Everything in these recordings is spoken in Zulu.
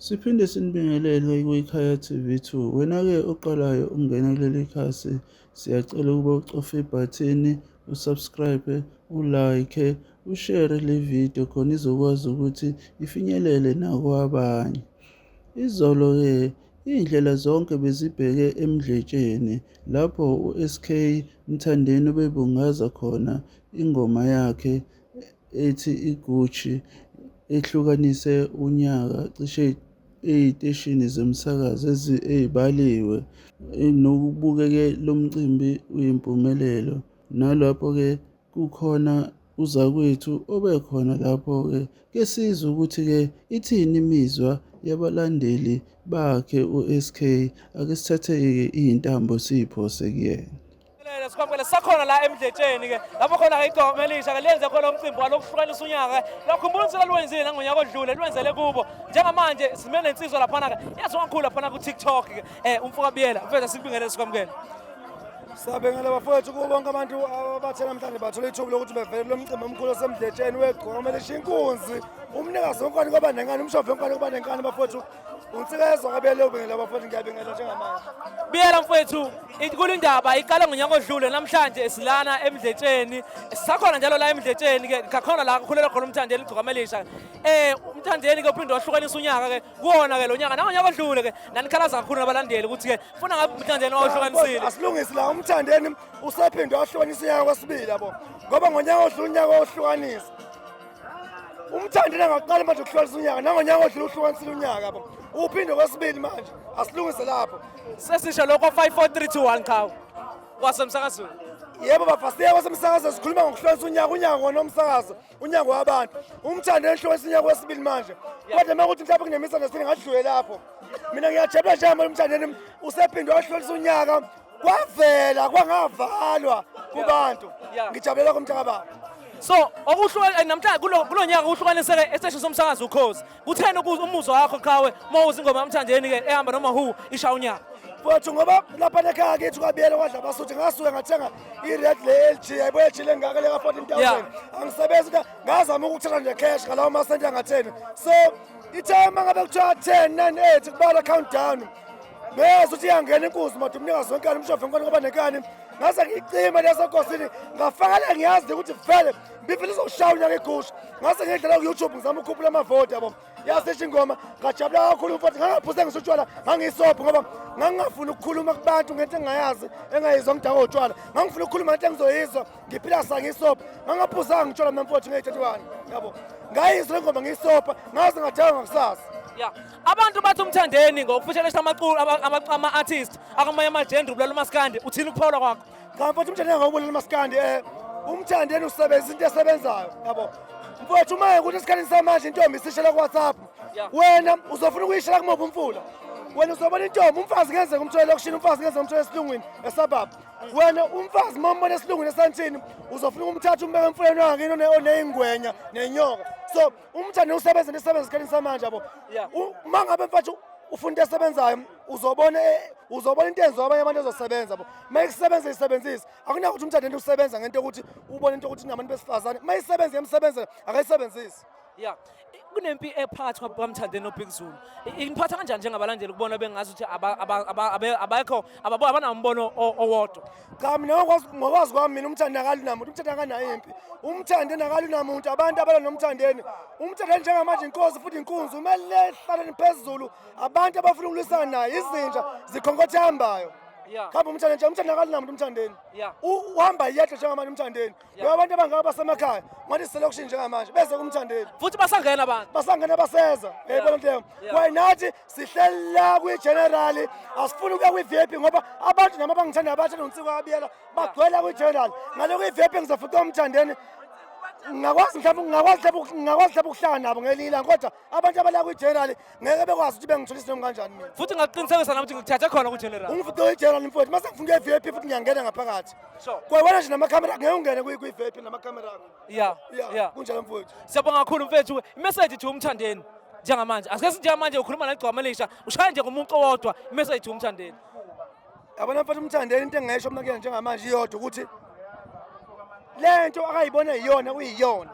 Siphinde sinibingelele kwiKhaya TV 2. Wena-ke oqalayo ukungena kuleli khasi, siyacela ukuba ucofe ibhathini, usubscribe, ulike, ushere le video khona izokwazi ukuthi ifinyelele nakwabanye. Izolo-ke iy'ndlela zonke bezibheke eMdletsheni lapho u-SK Mthandeni ubebungaza khona ingoma yakhe ethi iGucci ehlukanise unyaka cishe ey'teshini zomsakazo ey'baliwe nokubukeke lo mcimbi uyimpumelelo. Nalapho-ke kukhona uzakwethu obekhona lapho-ke ke sizwe ukuthi-ke ithini imizwa yabalandeli bakhe u-SK. Ake sithathe-ke iy'ntambo siyiphose kuyena. Sikwamukele sakhona la emdletsheni ke lapho khona ke igoma elisha ke lenze khona umcimbi walokuhlukanisa unyaka ke lakhumbula ukuthi lalwenzile nangonyaka odlule lwenzele kubo njengamanje sime nensizwa laphana ke yazi kakhulu laphana ku TikTok ke umfoka Biyela mfethu sikubingelele sikwamukele. Siyabingelela bafowethu kubo bonke abantu abathe namhlanje bathola ithuba lokuthi bevele kulo mcimbi omkhulu osemdletsheni wegqokama elisha inkunzi umnikazi wenkani kwaba nenkani umshova wenkani kwaba nenkani bafowethu. Unsikezwa kabele ubingelela bafowethu ngiyabingelela njengamanje. Biyela mfowethu inkulu indaba iqale ngonyaka odlule namhlanje silana emdletsheni sisakhona njalo la emdletsheni ke ngakhona la kukhulelwa khona uMthandeni igcokama elisha uMthandeni ke uphinde wahlukanisa unyaka ke kuwona ke lo nyaka nangonyaka odlule ke nanikhalaza kakhulu nabalandeli ukuthi ke funa ngabe uMthandeni wawuhlukanisile. Asilungisi la uMthandeni usephinde wahlukanisa unyaka kwesibili yabo ngoba ngonyaka odlule unyaka wohlukanisa. UMthandeni angaqala manje ukuhlukanisa unyaka nangonyaka odlule uhlukanisile unyaka yabo uphinde kwesibili manje asilungise lapho. Sesisho lokho 5 4 3 2 1 qhawe wasemsakazweni. Yebo bafasiye kwasemsakazweni sikhuluma ngokuhlukanisa unyaka unyaka wona umsakazo unyaka wabantu uMthandeni ehlukanisa unyaka wesibili manje kodwa uma kuthi mhlawumbe kunemisunderstanding ngadlule lapho mina ngiyajabula njengamanje uMthandeni usephinde wahlukanisa unyaka kwavela kwangavalwa kubantu ngijabulela kumntakababa. So okuhluka namhlanje kulo nyaka kuhlukaniseke esiteshini somsakazo Ukhozi. Kutheni umuzwa wakho qhawe uma uzwa ingoma yaMthandeni ke ehamba noma hu ishaya unyaka? Mfowethu ngoba lapha ekhaya kithi kwaBiyela kwadla abasuthu ngasuke ngathenga i-red le LG yayibo LG lengaka le ka-14,000 angisebenzi ngazama ukuthenga nje cash ngalawo masenti angatheni so ithe uma ngabe kuthiwa 10 9 8 kubala countdown bese uthi iyangena inkunzi made umnikazi wenkani umshova wenkani ngoba nenkani ngase ngiyicima leso nkosini ngafaka le ngiyazi ukuthi vele mbivile izoshaya unyaka igusha ngase ngidlala ku-YouTube ngizama ukukhuphula amavoti yabo yasisho ingoma ngajabula kakhulu mfowethu ngangaphuze ngisho utshwala ngangiyisobho ngoba ngangingafuni ukukhuluma kubantu ngento engingayazi engayizwa ngidakwa utshwala ngangifuna ukukhuluma ngento engizoyizwa ngiphila sa ngiyisobho ngangaphuzanga ngitshwala mina mfowethu ngeyi-31 yabo ngayizwa ingoma ngiyisobha ngaze ngadakwa ngakusasa. Yeah. Abantu bathi uMthandeni ngokufishelesha amaculo ama-artist akamanye amajendri ubulala umaskandi uthini ukuphawula kwakho? Cha mfowethu uMthandeni angawubulala umaskandi uMthandeni usebenzisa into esebenzayo yabo mfowethu uma ukuthi esikhathini samanje intombi isishela ku-WhatsApp wena uzofuna ukuyishela kumuphi umfula wena uzobona intombi umfazi ngenzeka umthole elokishini umfazi ngenzeka umthole esilungwini esababa wena umfazi uma umbona esilungwini esantini uzofuna ukumthatha umbeke emfuleni wangakini oneyingwenya nenyoka so uMthandeni usebenza into esebenza esikhathini samanje yabo uma ngabe mfowethu ufuna into esebenzayo uzobona uzobona into enziwa abanye abantu ezosebenza yabo uma ikusebenza isebenzise akunako ukuthi uMthandeni usebenza ngento yokuthi ubone into yokuthi nabantu besifazane uma isebenza iyamsebenzela akayisebenzisi. Yeah. Kunempi ephakathi kwaMthandeni noBig Zulu. Iniphatha kanjani njengabalandeli ukubona bengazi ukuthi abekho abanawo umbono owodwa? Cha mina ngokwazi kwami mina uMthandeni akalinamuntu uMthandeni akanayo impi uMthandeni akalinamuntu abantu abalwa noMthandeni uMthandeni njengamanje inkosi futhi inkunzi umele ehlaleni phezulu abantu abafuna ukulwisana naye izinja zikhonkotha ehambayo. Khamba uMthandeni nje uMthandeni akalinamuntu uMthandeni uhamba yedwa njengamanje uMthandeni ngoba abantu abangaka basemakhaya ngathi siselokishini njengamanje beze kuMthandeni futhi basangena abantu basangena baseza uyayibona nto leyo kwaye nathi sihleli la kwi-general asifuni ukuya kwi-VIP ngoba abantu nami abangithanda abathanda uNsiko kaBiyela bagcwela kwi-general ngale kwi-VIP ngizofica uMthandeni ngingakwazi mhlawumbe ngingakwazi mhlawumbe ukuhlala nabo ngelinye ilanga kodwa abantu abala kwi-general ngeke bekwazi ukuthi bengitholise noma kanjani mina futhi ngakuqinisekisa nami ukuthi ngikuthathe khona ku-general ungifice kwi-general mfowethu mase ngifuna ukuya e-VIP futhi ngiyangena ngaphakathi kwawena nje namakhamera ngeke ungene kwi-VIP namakhamera akho yeah kunjalo mfowethu. Siyabonga kakhulu mfethu imessage to uMthandeni njengamanje asike njengamanje ukhuluma negcwama elisha ushaya nje ngomuntu owodwa imessage to uMthandeni. Yabona mfethu uMthandeni into engingayisho mina kuyena njengamanje iyodwa ukuthi le nto akayibona iyona uyiyona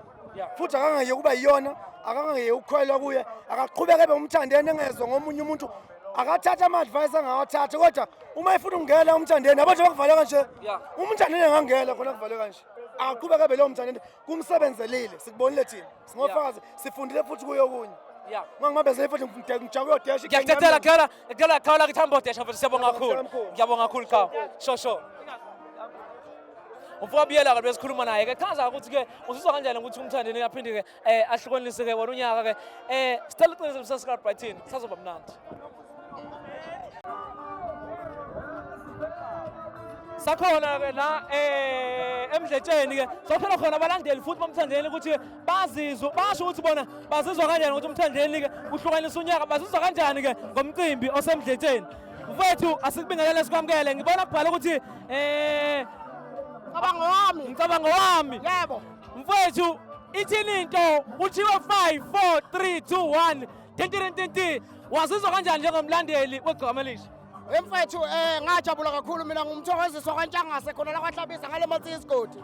futhi akangayeki ukuba yiyona Akangeke ukukholelwa kuye, akaqhubeke ebe uMthandeni, engezwa ngomunye umuntu. Akathatha ama-advice angawathatha, kodwa uma efuna ukungena uMthandeni, yabo nje bakuvale kanje, uMthandeni engangena khona kuvale kanje. Akaqhubeke ebe lowo Mthandeni, kumsebenzelile, sikubonile thina, singofakazi, sifundile futhi kuyo okunye. Ungangibambezeli futhi, ngijake uyodesha. Ngiyakuthathela khala khala khala kithi desha futhi. Siyabonga kakhulu. Ngiyabonga kakhulu qhawe. Sho sho. Umfowabo Biyela ke besikhuluma naye ke, chaza ukuthi ke uzizwa kanjani ukuthi uMthandeni aphinde ke ahlukanise ke wona unyaka ke. Sicela uqinise subscribe button, sazoba mnandi. Sakhona ke la eMdletsheni ke, sothola khona abalandeli futhi boMthandeni ukuthi bazizwe, basho ukuthi bona bazizwa kanjani ukuthi uMthandeni ke uhlukanisa unyaka, bazizwa kanjani ke ngomcimbi oseMdletsheni. Mfowethu, asikubingelele, sikwamukele. Ngibona kubhala ukuthi Mcabango wami. Mcabango wami. Yebo. Mfowethu, ithini into? Kuthiwe 5 4 3 2 1 tintirintinti. Wazizwa kanjani njengomlandeli weGcokama Elisha? Mfethu, ngajabula kakhulu mina. Ngumthokoziswa kwaNtshangase khona la kwaHlabisa ngale Matsi isigodi.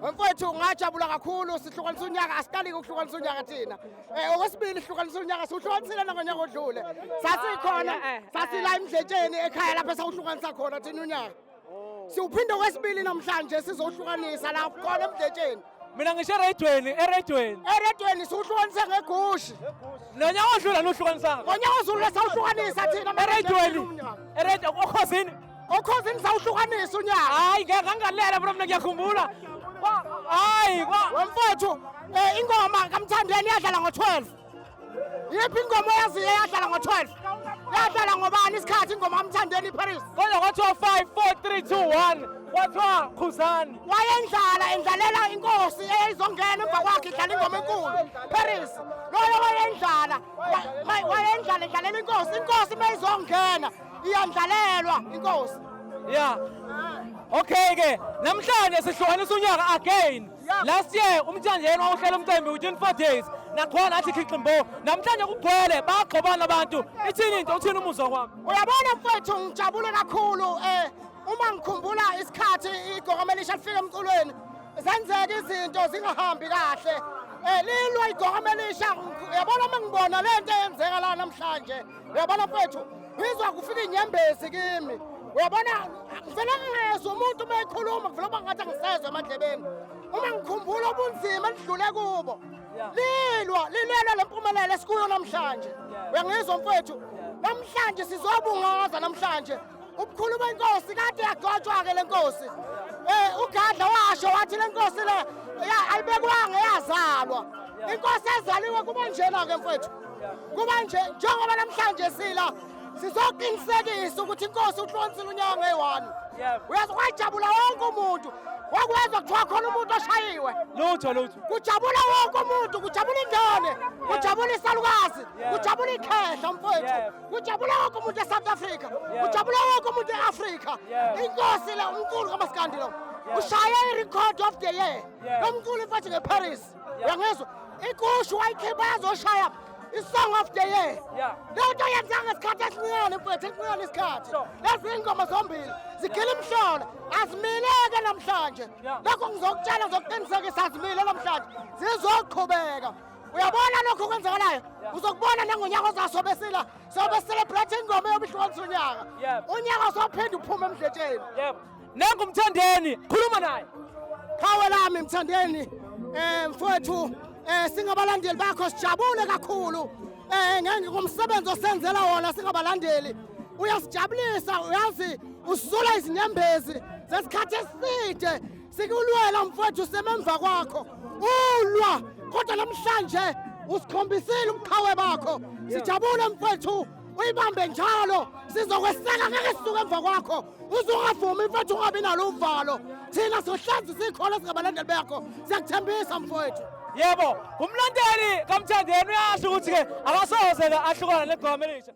Mfethu, ngajabula kakhulu. Sihlukanisa unyaka, asiqali ukuhlukanisa unyaka thina. Okwesibili sihlukanisa unyaka, siwuhlukanisile nangonyaka odlule. Sasikhona, sasila eMdletsheni ekhaya lapho esawuhlukanisa khona thina unyaka. Siwuphinde okwesibili namhlanje, sizohlukanisa la khona eMdletsheni. Mina ngisho eredweni, eredweni. Eredweni siwuhlukanise ngegushi. Nonyaka odlula nuhlukanisanga? Ngonyaka odlule sawuhlukanisa thina. Eredweni. Eredweni oKhozini. OKhozini sawuhlukanisa unyaka. Hayi, ngeke ngangalela bro, mina ngiyakhumbula. Hayi kwa Wemfowethu, ingoma kaMthandeni yadlala ngo-12. Yiphi ingoma oyaziyo eyadlala ngo-12? Yadlala ngobani isikhathi ingoma kaMthandeni, iParis? Kodwa kwathiwa 5 4 3 2 1, kwathiwa Khuzani. Wayendlala, endlalela inkosi eyayizongena emva kwakhe, idlala ingoma enkulu Paris. Loyo wayendlala, wayendlala edlalela inkosi. Inkosi uma izongena iyandlalelwa inkosi. Yeah. Okay ke, namhlanje sihlukanisa unyaka again. Last year uMthandeni wawuhlela umcimbi within 4 days. Nakhona nathi khiqimbo. Namhlanje kugcwele, bayagxobana abantu. Ithini into, uthini umuzwa kwakho? Uyabona mfowethu, ngijabule kakhulu uma ngikhumbula isikhathi iGcokama Elisha lifika emculweni, zenzeka izinto zingahambi kahle. Lilwa iGcokama Elisha. Uyabona, uma ngibona lento eyenzeka la namhlanje, uyabona mfowethu, ngizwa kufika inyembezi kimi. Uyabona, ngivele ngingezwa umuntu uma ekhuluma, kuvele uba ngathi angisezwa emadlebeni uma ngikhumbula ubunzima elidlule kubo. Lilwa, lilwelwa le mpumelelo esikuyo namhlanje. Uyangizwa mfowethu? Namhlanje sizobungaza namhlanje ubukhulu benkosi. Kade yagcotshwa-ke le nkosi. UGadla washo wathi le nkosi le ayibekwanga, yazalwa. Inkosi ezaliwe kuba njena-ke mfowethu, kuba nje njengoba namhlanje sila sizoqinisekisa ukuthi inkosi uhlukanisile unyaka ngeyi-1. Uyazi, kwajabula wonke umuntu. Wakwezwa kuthiwa khona umuntu oshayiwe? Lutho, lutho. Kujabula wonke umuntu, kujabula ingane, kujabula isalukazi, kujabula ikhehla mfowethu, kujabula wonke umuntu e-South Africa, kujabula wonke umuntu e-Afrika. Inkosi le, umculo kamaskandi lo ushaye i-record of the year. Lo mculo mfethu ngeParis, uyangizwa, ikushu wayikhipha yazoshaya i-song of the year. Leyo nto yenzeka ngesikhathi esincane mfethu, esincane isikhathi. Lezi iy'ngoma zombili zigila imhlola, azimileke namhlanje. Lokho ngizokutshela, ngizokuqinisekisa, azimile namhlanje, zizoqhubeka. Uyabona lokho kwenzakalayo, uzokubona nangonyaka ozayo sobe sila, sobe celebrate ingoma eyobe ihlukanisa unyaka. Unyaka sophinde uphume eMdletsheni. Yebo. Nangu Mthandeni, khuluma naye. Qhawe lami Mthandeni, mfowethu, singabalandeli bakho, sijabule kakhulu ngeke ngomsebenzi osenzela wona singabalandeli. Uyasijabulisa, uyazi, usula izinyembezi zesikhathi eside sikulwela mfowethu, sememva kwakho ulwa, kodwa namhlanje usikhombisile ubuqhawe bakho. Sijabule mfowethu, uyibambe njalo, sizokweseka, ngeke sisuke emva kwakho. Uzungavumi mfethu, ungabi nalo uvalo, thina sohlanzi sikhona singabalandeli bakho, siyakuthembisa mfowethu. Yebo, umlandeli kaMthandeni uyasho ukuthi ke akasoze ke ahlukana neGcokama Elisha.